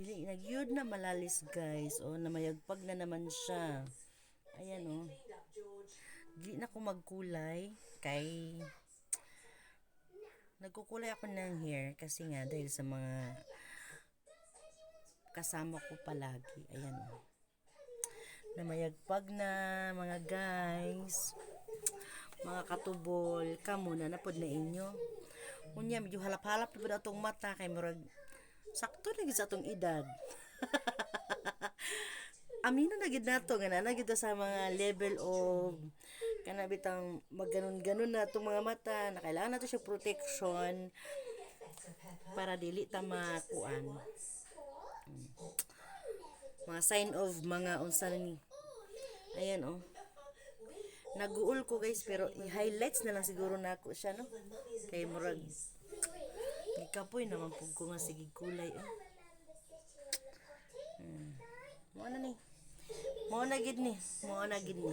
Dili na gyud na malalis, guys. Oh, namayagpag na naman siya. Ayan oh. Dili na ko magkulay kay nagkukulay ako ng hair kasi nga dahil sa mga kasama ko palagi. Ayan oh. Namayagpag na, mga guys. Mga katubol, kamo na napod na inyo. Unya medyo halap-halap na pud atong mata kay murag sakto na gid sa atong edad. Amino na gid nato nga na gid sa mga level of kana bitang magganon-ganon na atong mga mata na kailangan nato siya protection para dili ta makuan. Mga sign of mga unsa na ni. Ayan oh. Naguol ko, guys, pero i-highlights na lang siguro nako siya, no. Kay murag gikapoy naman pug ko nga sige kulay eh. Mao na ni. Mao na gid ni. Mao na gid ni.